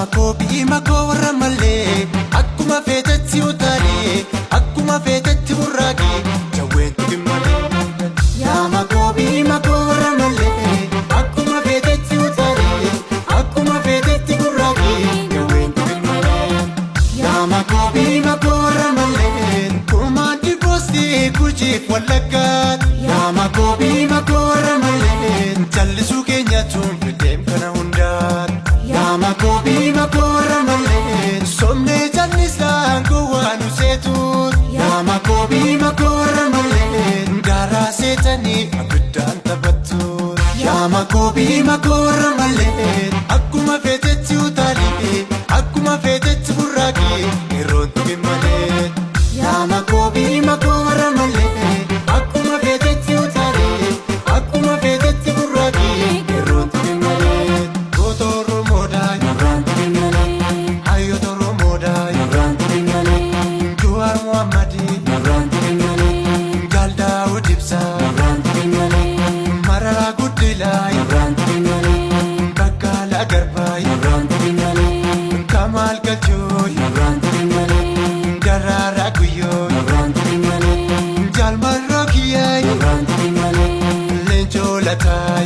Yaa makoo makoo warra mallee, akkuma feetetti utaalee, akkuma feetetti burraaqee, jawween tuqin malee. Yaa makoo makoo warra mallee, akkuma feetetti utaalee, akkuma feetetti burraaqee, jawween tuqin malee. Yaa makoo makoo warra mallee, kumaatti poostii Gujiif Wallaggaa. Yaa makoo makoo warra mallee, callisuu keenya tun fideem kana hundaa. Yaa makoo makoo warra mallee, somnee callisaan gowwaa nu seetuun. Yaa makoo makoo warra mallee, garaa seetanii abiddaan taphattuun. Yaa makoo makoo warra mallee, akkuma feetetti utaalee, akkuma feetetti burraaqee, yeroon tuqin malee. Yaa makoo makoo warra mallee, akkuma feetetti utaalee, akkuma feetetti burraaqee, yeroon tuqin malee. Goota Oromoodhaa, hayyoota Oromoodhaa, Jawaar Mohammadii, Jaal Daawud Ibsaa, Mararaa Guddinaa, Baqqalaa Garbaa, Kamaal Galchuu, Daraaraa Guyyoo, Jaal Marroo Kiyyaa, Leencoo Lataa,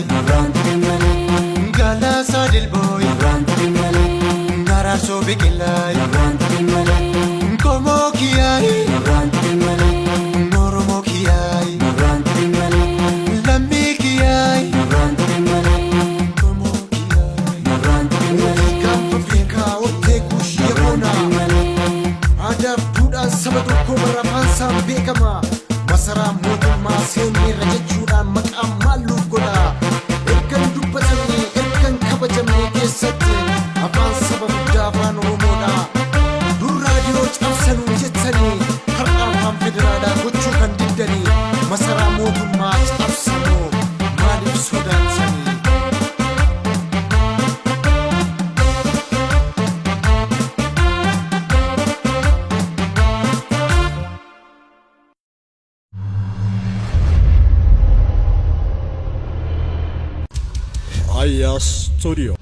Galaasaa Dilboo, Araarsoo Biqilaa, Qomoo Kiyyaa, Oromoo Kiyyaa, Lammii Kiyyaa, Qomoo Kiyyaa. Mootii Gaanfa Afrikaa hortee Kuush Yaboona. Aadaaf duudhaan saba tokkoo bara afaan beekama. Masaraa mootummaa seenneerra jechuudhaan maqaan maalluuf godha? Ergan dubbatamne, ergan kabajamne keessatti afaan saba guddaa Afaan Oromoodha. Dur raadiyoo cabsanuu jettanii, har'a afaan federaalaa gochuu kan diddanii, masaraa mootummaa cabsanuu maaliif sodaatanii? Aya Studio.